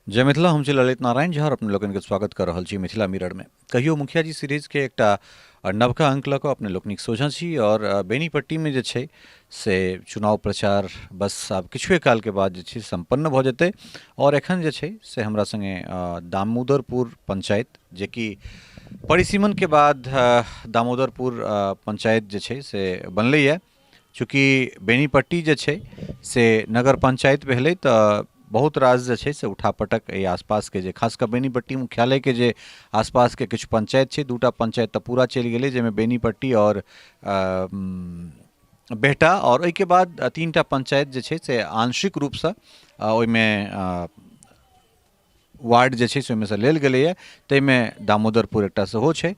जय मिथिला, हम छी ललित नारायण झा और अपने लोकनिके स्वागत कर रहल छी मिथिला मिररमे। कहियो मुखिया जी सीरीजके एकटा नवका अंक लऽ कऽ अपने लोकनिक सोझाँ छी और बेनीपट्टीमे जे छै से चुनाव प्रचार बस आब किछुए कालके बाद जे छै सम्पन्न भऽ जेतै और एखन जे छै से हमरा सङ्गे दामोदरपुर पंचायत जेकि परिसीमनके बाद दामोदरपुर पंचायत जे छै से बनलैए। चूँकि बेनीपट्टी जे छै से नगर पंचायत भेलै तऽ बहुत रास जे छै से उठापटक एहि आसपासके जे खास कऽ बेनीपट्टी मुख्यालयके जे आसपासके किछु पंचायत छै, दूटा पंचायत तऽ पूरा चलि गेलै जाहिमे बेनीपट्टी आओर बेहटा आओर ओहिके बाद तीनटा पंचायत जे छै से आंशिक रूपसँ ओहिमे वार्ड जे छै से ओहिमेसँ लेल गेलैए, ताहिमे दामोदरपुर एकटा सेहो छै।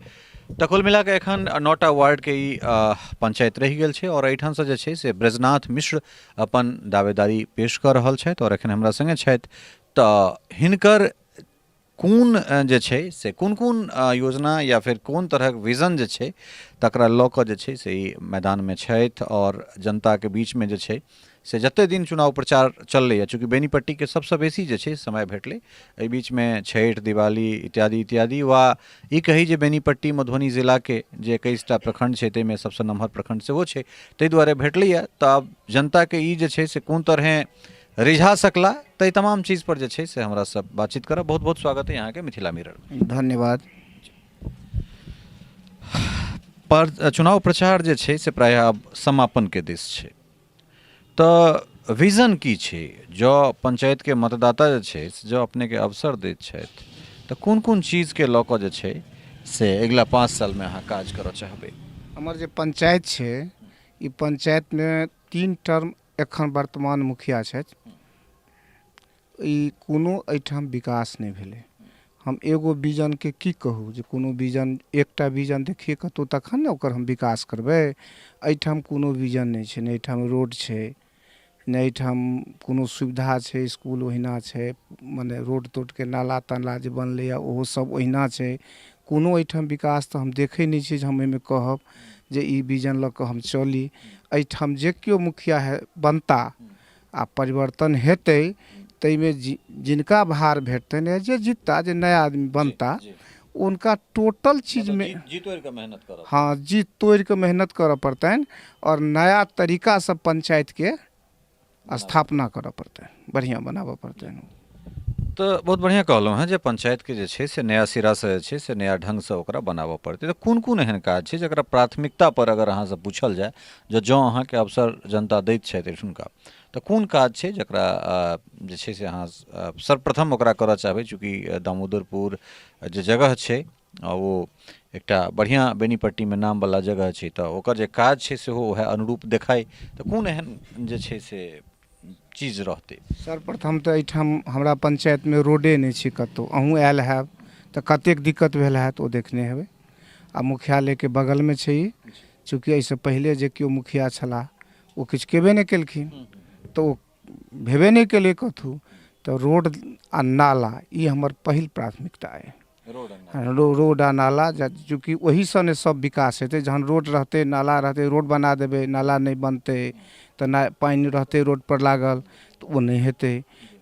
तऽ कुल मिला कऽ एखन 9टा वार्डके ई पंचायत रहि गेल छै आओर एहिठामसँ जे छै से ब्रजनाथ मिश्र अपन दावेदारी पेश कऽ रहल छथि आओर एखन हमरा सङ्गे छथि। तऽ हिनकर कोन जे छै से कोन कोन योजना या फेर कोन तरहक विजन जे छै तकरा लऽ कऽ जे छै से ई मैदानमे छथि आओर जनताके बीचमे जे छै से जतेक दिन चुनाव प्रचार चललैए, चूँकि बेनीपट्टीके सबसँ बेसी जे छै समय भेटलै एहि बीचमे छठि दिवाली इत्यादि इत्यादि, वा ई कही जे बेनीपट्टी मधुबनी जिलाके जे 21टा प्रखण्ड छै ताहिमे सबसँ नमहर प्रखण्ड सेहो छै, ताहि दुआरे भेटलैए। तऽ आब जनताके ई जे छै से कोन तरहेँ रिझा सकला ताहि तमाम चीजपर जे छै से हमरा सब बातचीत करब। बहुत बहुत स्वागत है अहाँके मिथिला मिरर। धन्यवाद। पर चुनाव प्रचार जे छै से प्रायः आब समापनके दिस छै, तऽ विजन की छै? जँ पंचायतके मतदाता जे छै से जँ अपनेके अवसर दैत छथि तऽ कोन कोन चीजके लऽ कऽ जे छै से अगिला 5 सालमे अहाँ काज करऽ चाहबै? हमर जे पंचायत छै, ई पंचायतमे 3 टर्म एखन वर्तमान मुखिया छथि। ई कोनो एहिठाम विकास नहि भेलै। हम एगो विजनके की कहू जे कोनो विजन, एकटा विजन देखिए कतहु तखन ने ओकर हम विकास करबै। एहिठाम कोनो विजन नहि छै, नहि एहिठाम रोड छै, नहि एहिठाम कोनो सुविधा छै, इसकुल ओहिना छै, मने रोड तोडके नाला ताला जे बनलैए ओहो सब ओहिना छै। कोनो एहिठाम विकास तऽ हम देखै नहि छियै जे हम एहिमे कहब जे ई विजन लऽ कऽ हम चली। एहिठाम जे केओ मुखिया बनता आ परिवर्तन हेतै ताहिमे जिनका भार भेटतनि या जे जितता, जे नया आदमी बनता, हुनका टोटल चीजमे जी तोड़ि कऽ मेहनत करऽ, हँ, जी तोड़ि कऽ मेहनत करऽ पड़तनि आओर नया तरीकासँ पंचायतके स्थापना करऽ पड़तनि, बढ़िआँ बनाबऽ पड़तनि। तऽ बहुत बढ़िआँ कहलहुँ हेँ जे पंचायतके जे छै से नया सिरासँ जे छै से नया ढङ्गसँ ओकरा बनाबऽ पड़तै। तऽ कोन कोन एहन काज छै जकरा प्राथमिकता पर अगर अहाँसँ पूछल जाय जे जँ अहाँके अवसर जनता दैत छथि एहिठुनका, तऽ कोन काज छै जकरा जे छै से अहाँ सर्वप्रथम ओकरा करऽ चाहबै? चूँकि दामोदरपुर जे जगह छै ओ एकटा बढ़िआँ बेनीपट्टीमे नामवला जगह छै, तऽ ओकर जे काज छै सेहो वएह अनुरूप देखाइ, तऽ कोन एहन जे छै से चीज रहतै? सर्वप्रथम तऽ एहिठाम हमरा पंचायतमे रोडे नहि छै कतहु। अहूँ आयल हैब तऽ कतेक दिक्कत भेल हैत ओ देखने हेबै। आ मुख्यालयके बगलमे छै ई, चूँकि एहिसँ पहिले जे केओ मुखिया छलाह ओ किछु केबे नहि केलखिन, तऽ ओ भेबे नहि केलै कतहु। तऽ रोड आ नाला ई हमर पहिल प्राथमिकता अइ। रोड आ नाला, चूँकि ओहीसँ ने सब विकास हेतै। जहन रोड रहतै, नाला रहतै, रोड बना देबै, नाला नहि बनतै तऽ ना पानि रहतै रोडपर लागल तऽ ओ नहि हेतै।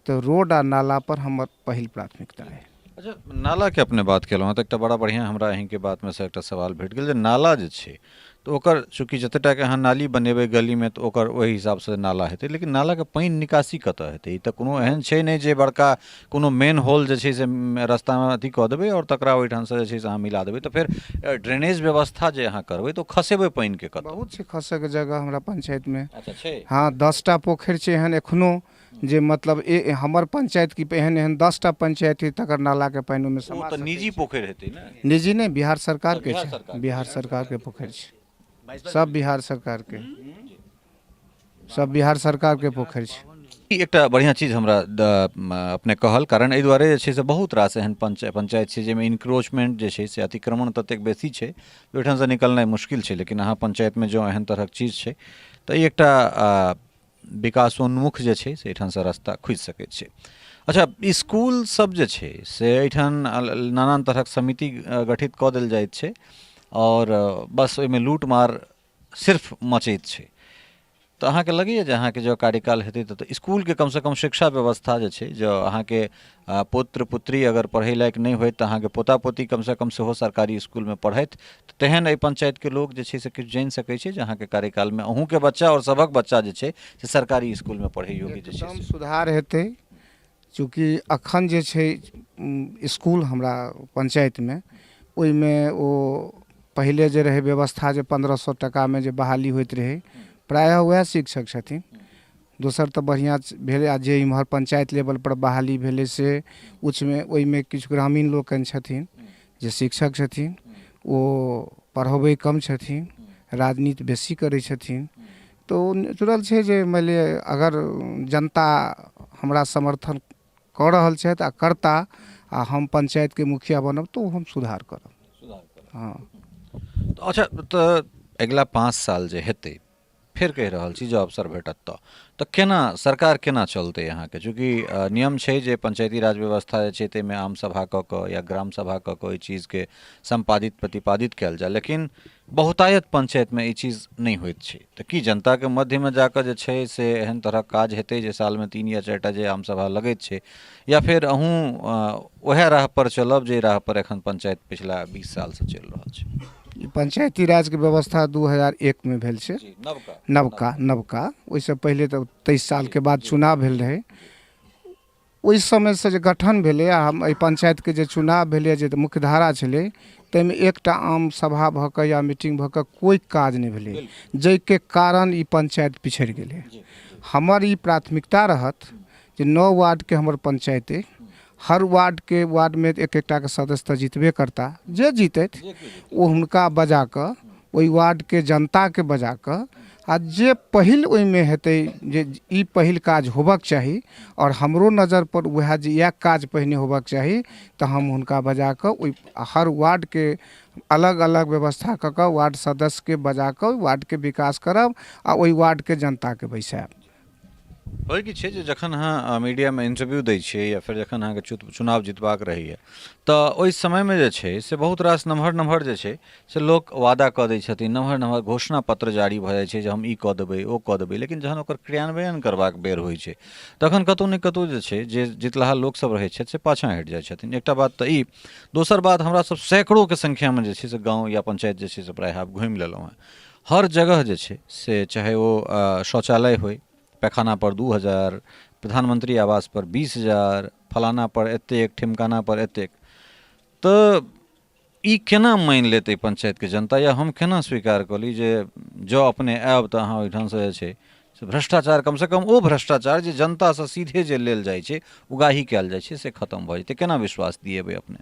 तऽ रोड आ नालापर हमर पहिल प्राथमिकता अइ। अच्छा, नालाके अपने बात केलहुँ हँ तऽ एकटा बड़ा बढ़िआँ हमरा अहीँके बातमे सँ एकटा सवाल भेट गेल जे नाला जे छै तऽ ओकर चूँकि जतेटाके अहाँ नाली बनेबै गलीमे तऽ ओकर ओहि हिसाबसँ नाला हेतै, लेकिन नालाके पानि निकासी कतऽ हेतै? ई तऽ कोनो एहन छै नहि जे बड़का कोनो मेन होल जे छै से रस्तामे अथी कऽ देबै आओर तकरा ओहिठामसँ जे छै से अहाँ मिला देबै, तऽ फेर ड्रेनेज व्यवस्था जे अहाँ करबै तऽ ओ खसेबै पानिके कतऽ? बहुत छै खसैके जगह हमरा पंचायतमे। अच्छा, छै? हँ, 10टा पोखरि छै एहन एखनो जे मतलब हमर पंचायत की एहन एहन 10टा पंचायत है तकर नालाके पानि ओहिमे ओ समा तऽ निजी पोखरि हेतै ने? निजी नहि, बिहार सरकारके बिहार छै। सरकारके। बिहार सरकारके पोखरि छै, सब बिहार सरकारके, सब बिहार सरकारके पोखरि छै। ई एकटा बढ़िआँ चीज हमरा अपने कहल, कारण एहि दुआरे जे छै से बहुत रास एहन पंचायत छै जाहिमे इनक्रोचमेंट जे छै से अतिक्रमण ततेक बेसी छै ओहिठामसँ निकलनाइ मुश्किल छै, लेकिन अहाँ पंचायतमे जँ एहन तरहक चीज छै तऽ ई एकटा विकासोन्मुख जे छै से एहिठामसँ रास्ता खुजि सकै छै। अच्छा, इसकुल सब जे छै से एहिठाम नानान तरहक समिति गठित कऽ देल जाइत छै आओर बस ओहिमे लूटमार सिर्फ मचैत छै। तऽ अहाँके लगैए जे अहाँके जँ कार्यकाल हेतै तऽ इसकुलके कमसँ कम शिक्षा व्यवस्था जे छै, जँ अहाँके पुत्र पुत्री अगर पढ़ै लायक नहि होथि तऽ अहाँके पोता पोती कमसँ कम सेहो सरकारी इसकुलमे पढ़थि, तऽ तेहन एहि पञ्चायतके लोक जे छै से किछु जानि सकै छै जे अहाँके कार्यकालमे अहूँके बच्चा आओर सभक बच्चा जे छै से सरकारी इसकुलमे पढ़ै योग्य जे छै। एकदम सुधार हेतै। चूँकि अखन जे छै इसकुल हमरा पञ्चायतमे, ओहिमे ओ पहिले जे रहै व्यवस्था जे 1500 टाकामे जे बहाली होइत रहै, प्रायः वएह शिक्षक छथिन। दोसर तऽ बढ़िआँ भेलै, आ जे इम्हर पञ्चायत लेवलपर बहाली भेलै से उच्चमे, ओहिमे किछु ग्रामीण लोकनि छथिन जे शिक्षक छथिन, ओ पढ़बै कम छथिन, राजनीति बेसी करै छथिन। तऽ ओ नेचुरल छै जे मानि लिअ अगर जनता हमरा समर्थन कऽ रहल छथि आ करता आ हम पञ्चायतके मुखिया बनब तऽ ओ हम सुधार करब। हँ। अच्छा, तऽ अगिला 5 साल जे हेतै, फेर कहि रहल छी जे अवसर भेटत तऽ केना सरकार केना चलतै अहाँके? चूँकि नियम छै जे पंचायती राज व्यवस्था जे छै ताहिमे आम सभा कऽ कऽ या ग्राम सभा कऽ कऽ ओहि चीजके सम्पादित प्रतिपादित कयल जाय, लेकिन बहुतायत पंचायतमे ई चीज नहि होइत छै। तऽ की जनताके मध्यमे जाकऽ जे छै से एहन तरहक काज हेतै जे सालमे 3 या 4टा जे आम सभा लगैत छै, या फेर अहूँ उएह राहपर चलब जे राहपर एखन पंचायत पिछला 20 सालसँ चलि रहल छै? ई पंचायती राजके व्यवस्था 2001मे भेल छै। नवका नवका नवका। ओहिसँ पहिले तऽ 23 सालके बाद चुनाव भेल रहै। ओहि समयसँ जे गठन भेलै आ हम एहि पञ्चायतके जे चुनाव भेलै, जे मुख्यधारा छलै, ताहिमे एकटा आम सभा भऽ कऽ या मीटिंग भऽ कऽ कोइ काज नहि भेलै, जाहिके कारण ई पञ्चायत पिछड़ि गेलै। हमर ई प्राथमिकता रहत जे 9 वार्डके हमर पञ्चायत अइ, हर वार्डके वार्डमे एक एकटाके सदस्य तऽ जितबे करता, जे जीतथि ओ हुनका बजा कऽ ओहि वार्डके जनताके बजा कऽ आ जे पहिल ओहिमे हेतै जे ई पहिल काज होबक चाही आओर हमरो नजरिपर उएह जे इएह काज पहिने होबक चाही, तऽ हम हुनका बजा कऽ ओहि हर वार्डके अलग अलग व्यवस्था कऽ कऽ वार्ड सदस्यके बजा कऽ ओहि वार्डके विकास करब आ ओहि वार्डके जनताके बैसायब। होइ की छै जे जखन अहाँ मीडियामे इंटरव्यू दै छियै या फेर जखन अहाँके चुनाव जितबाक रहैए तऽ ओहि समयमे जे छै से बहुत रास नमहर नमहर जे छै से लोक वादा कऽ दै छथिन, नमहर नमहर घोषणा पत्र जारी भऽ जाइ छै जे हम ई कऽ देबै, ओ कऽ देबै, लेकिन जहन ओकर क्रियान्वयन करबाक बेर होइ छै तखन कतहु ने कतहु जे छै जे जितलाहा लोकसभ रहै छथि से पाछाँ हटि जाइ छथिन। एकटा बात तऽ ई, दोसर बात हमरा सब सैकड़ोके संख्यामे जे छै से गाँव या पंचायत जे छै से प्रायः आब घुमि लेलहुँ हेँ। हर जगह जे छै से चाहे ओ शौचालय होइ, पैखानापर 2000, प्रधानमंत्री आवासपर 20,000, फलानापर एतेक, ठिमकानापर एतेक, तऽ ई केना मानि लेतै पंचायतके जनता या हम केना स्वीकार कऽ ली जे जँ अपने आयब तऽ अहाँ ओहिठामसँ जे छै से भ्रष्टाचार, कमसँ कम ओ भ्रष्टाचार जे जनतासँ सीधे जे लेल जाइ छै, उगाही कयल जाइ छै, से खतम भऽ जेतै? केना विश्वास दिएबै अपने?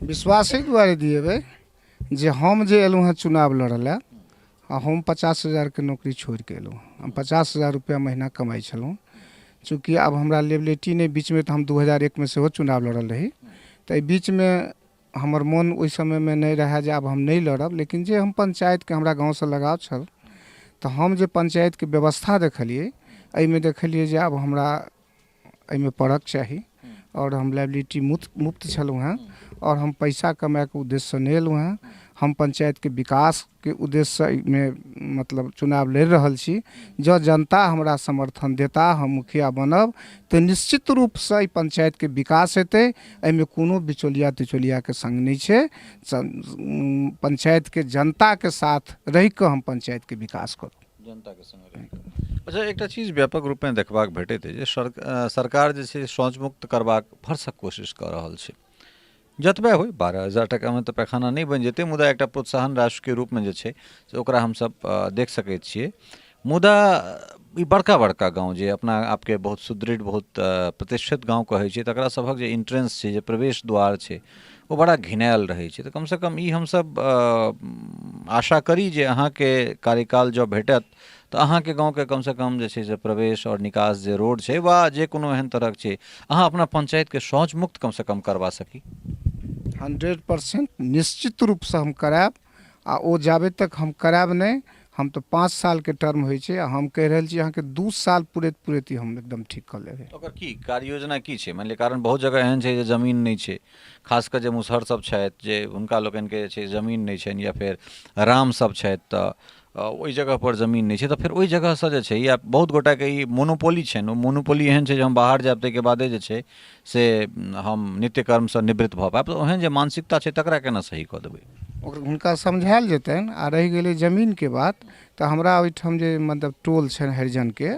विश्वास एहि दुआरे दिएबै जे हम जे एलहुँ हँ चुनाव लड़ऽ लए आ हम 50,000के नौकरी छोड़िकऽ एलहुँ हँ। हम 50,000 रुपैआ महीना कमाइ छलहुँ। चूँकि आब हमरा लेबिलिटी नहि, बीचमे तऽ हम 2001मे सेहो चुनाव लड़ल रही, तऽ एहि बीचमे हमर मोन ओहि समयमे नहि रहए जे आब हम नहि लड़ब, लेकिन जे हम पञ्चायतके हमरा गाँवसँ लगाव छल तऽ हम जे पञ्चायतके व्यवस्था देखलियै, एहिमे देखलियै जे आब हमरा एहिमे पड़ऽके चाही आओर हम लाइबिलिटी मुक्त मुक्त छलहुँ हेँ आओर हम पैसा कमाइके उद्देश्यसँ नहि एलहुँ हेँ, हम पञ्चायतके विकासके उद्देश्यसँ एहिमे मतलब चुनाव लड़ि रहल छी। जँ जनता हमरा समर्थन देता, हम मुखिया बनब तऽ निश्चित रूपसँ एहि पञ्चायतके विकास हेतै। एहिमे कोनो बिचौलिया तिचौलियाके सङ्ग नहि छै। पञ्चायतके जनताके साथ रहिकऽ हम पञ्चायतके विकास करब। जनताके सङ्ग रहि कऽ। अच्छा, एकटा चीज व्यापक रूपमे देखबाक भेटैत अछि जे सरकार जे छै शौचमुक्त करबाक भरसक कोशिश कऽ रहल छै। जतबे होइ, 12,000 टाकामे तऽ पैखाना नहि बनि जेतै, मुदा एकटा प्रोत्साहन राशिके रूपमे जे छै से ओकरा हमसभ देख सकै छियै। मुदा ई बड़का बड़का गाँव जे अपना आपके बहुत सुदृढ़, बहुत प्रतिष्ठित गाँव कहै छै, तकरा सभक जे एंट्रेंस छै, जे प्रवेश द्वार छै, ओ बड़ा घिनायल रहै छै। तऽ कमसँ कम ई हमसभ आशा करी जे अहाँके कार्यकाल जँ भेटत तऽ अहाँके गाँवके कमसँ कम जे छै से प्रवेश आओर निकास जे रोड छै वा जे कोनो एहन तरहक छै, अहाँ अपना पञ्चायतके शौच मुक्त कमसँ कम करबा सकी। 100% निश्चित रूपसँ हम करायब आ ओ जाबे तक हम करायब नहि, हम तऽ 5 सालके टर्म होइ छै आ हम कहि रहल छी अहाँके 2 साल पुरैत पुरैत ई हम एकदम ठीक कऽ लेबै। ओकर की कार्य योजना की छै? मानि लिअ, कारण बहुत जगह एहन छै जे जमीन नहि छै, खास कऽ जे मुसहर सब छथि जे हुनका लोकनिके जे छै जमीन नहि छनि, या फेर राम सब छथि तऽ ओहि जगहपर जमीन नहि छै, तऽ फेर ओहि जगहसँ जे छै या बहुत गोटाके ई मोनोपोली छनि, ओ मोनोपोली एहन छै जे हम बाहर जायब ताहिके बादे जे छै से हम नित्यकर्मसँ निवृत्त भऽ पायब, तऽ ओहन जे मानसिकता छै तकरा केना सही कऽ देबै? ओकर हुनका समझायल जेतनि। आ रहि गेलै जमीनके बात, तऽ हमरा ओहिठाम जे मतलब टोल छनि हरिजनके,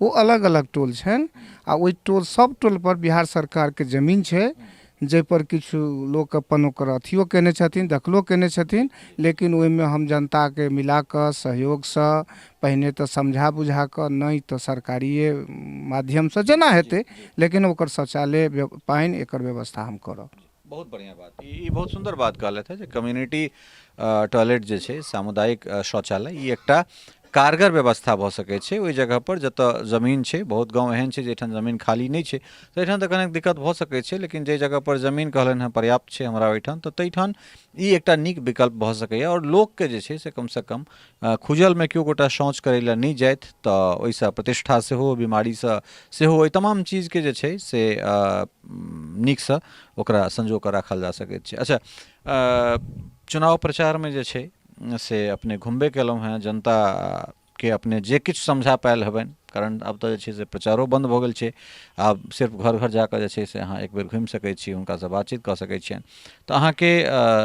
ओ अलग अलग टोल छनि आ ओहि टोल सब टोलपर बिहार सरकारके जमीन छै, जाहिपर किछु लोक अपन ओकर अथियो कयने छथिन, दखलो कयने छथिन, लेकिन ओहिमे हम जनताके मिलाकऽ सहयोगसँ पहिने तऽ समझा बुझा कऽ, नहि तऽ सरकारिए माध्यमसँ जेना हेतै, लेकिन ओकर शौचालय, पानि, एकर व्यवस्था हम करब। बहुत बढ़िआँ बात, ई बहुत सुन्दर बात कहलथि हेँ जे कम्युनिटी टॉयलेट जे छै, सामुदायिक शौचालय, ई एकटा कारगर व्यवस्था भऽ सकै छै ओहि जगहपर जतऽ जमीन छै। बहुत गाँव एहन छै जाहिठाम जमीन खाली नहि छै, ताहिठाम तऽ कनेक दिक्कत भऽ सकै छै, लेकिन जाहि जगहपर जमीन कहलनि हेँ पर्याप्त छै हमरा ओहिठाम, तऽ ताहिठाम ई एकटा नीक विकल्प भऽ सकैए आओर लोकके जे छै से कमसँ कम खुजलमे केओ गोटा शौच करै लए नहि जाथि, तऽ ओहिसँ प्रतिष्ठा सेहो, बीमारीसँ सेहो, ओहि तमाम चीजके जे छै से नीकसँ ओकरा संजो कऽ राखल जा सकैत छै। अच्छा, चुनाव प्रचारमे जे छै से अपने घुमबे केलहुँ हेँ, जनताके अपने जे किछु समझा पायल हेबनि, कारण आब तऽ जे छै से प्रचारो बन्द भऽ गेल छै, आब सिर्फ घर घर जाकऽ जे छै से अहाँ एक बेर घुमि सकै छी, हुनकासँ बातचीत कऽ सकै छियनि। तऽ अहाँके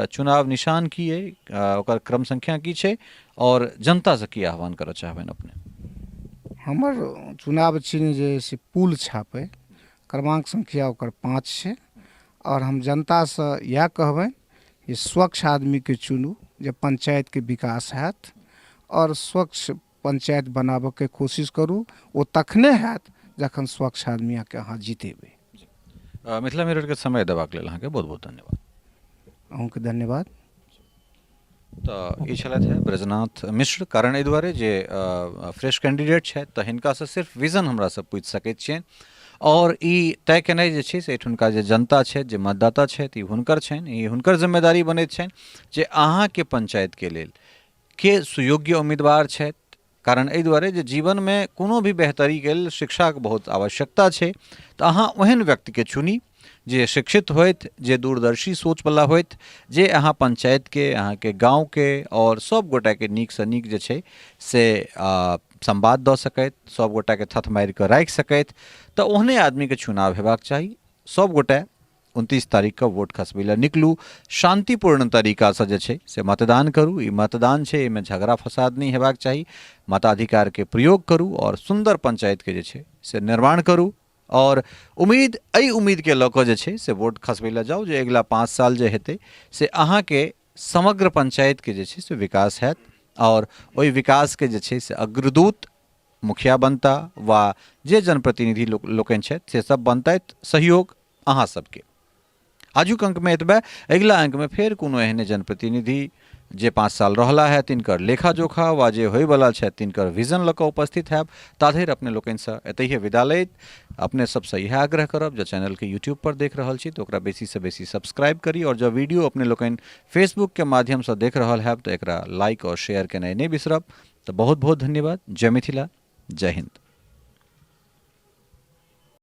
चुनाव निशान की अइ, ओकर क्रम संख्या की छै आओर जनतासँ की आह्वान करऽ चाहबनि अपने? हमर चुनाव चिन्ह जे अइ से पुल छाप अइ, क्रमांक संख्या ओकर 5 छै आओर हम जनतासँ इएह कहबनि जे स्वच्छ आदमीके चुनू जे पञ्चायतके विकास हैत आओर स्वच्छ पञ्चायत बनाबऽके कोशिश करू, ओ तखने हैत जखन स्वच्छ आदमीके अहाँ जितेबै। मिथिला मिररके समय देबाक लेल अहाँके बहुत बहुत धन्यवाद। अहूँके धन्यवाद। तऽ ई छलथि हेँ ब्रजनाथ मिश्र, कारण एहि दुआरे जे फ्रेश कैंडिडेट छथि तऽ हिनकासँ सिर्फ विजन हमरा सब पूछि सकैत छियनि आओर ई तय केनाइ जे छै से एहिठुनका जे जनता छथि, जे मतदाता छथि, ई हुनकर छनि, ई हुनकर जिम्मेदारी बनैत छनि जे अहाँके पञ्चायतके लेल के सुयोग्य उम्मीदवार छथि, कारण एहि दुआरे जे जीवनमे कोनो भी बेहतरीके लेल शिक्षाके बहुत आवश्यकता छै, तऽ अहाँ ओहन व्यक्तिके चुनी जे शिक्षित होथि, जे दूरदर्शी सोचवला होथि, जे अहाँ पञ्चायतके, अहाँके गाँवके आओर सभ गोटाके नीकसँ नीक जे छै से संवाद दऽ सकथि, सभ गोटाके थथ मारिकऽ राखि सकथि, तऽ ओहने आदमीके चुनाव हेबाक चाही। सभ गोटे 29 तारीखके वोट खसबै लए निकलू, शान्तिपूर्ण तरीकासँ जे छै से मतदान करू। ई मतदान छै, एहिमे झगड़ा फसाद नहि हेबाक चाही। मताधिकारके प्रयोग करू आओर सुन्दर पञ्चायतके जे छै से निर्माण करू आओर उम्मीद, एहि उम्मीदके लऽ कऽ जे छै से वोट खसबै लए जाउ जे अगिला 5 साल जे हेतै से अहाँके समग्र पञ्चायतके जे छै से विकास हैत आओर ओहि विकासके जे छै से अग्रदूत मुखिया बनता वा जे जनप्रतिनिधि लोकनि छथि से सब बनतथि, सहयोग अहाँ सबके। आजुक अंकमे एतबे, अगिला अंकमे फेर कोनो एहने जनप्रतिनिधि जे 5 साल रहला है तिनकर लेखा जोखा वा जे होइवला छथि तिनकर विजन लऽ कऽ उपस्थित हैब। ताधरि अपने लोकनिसँ एतहिए विदा लैत अपने सबसँ इएह आग्रह करब, जँ चैनलके यूट्यूब पर देख रहल छी तऽ ओकरा बेसीसँ बेसी सब्सक्राइब करी आओर जँ वीडियो अपने लोकनि फेसबुकके माध्यमसँ देख रहल हैब तऽ एकरा लाइक आओर शेयर केनाइ नहि बिसरब। तऽ बहुत बहुत धन्यवाद। जय मिथिला, जय हिन्द।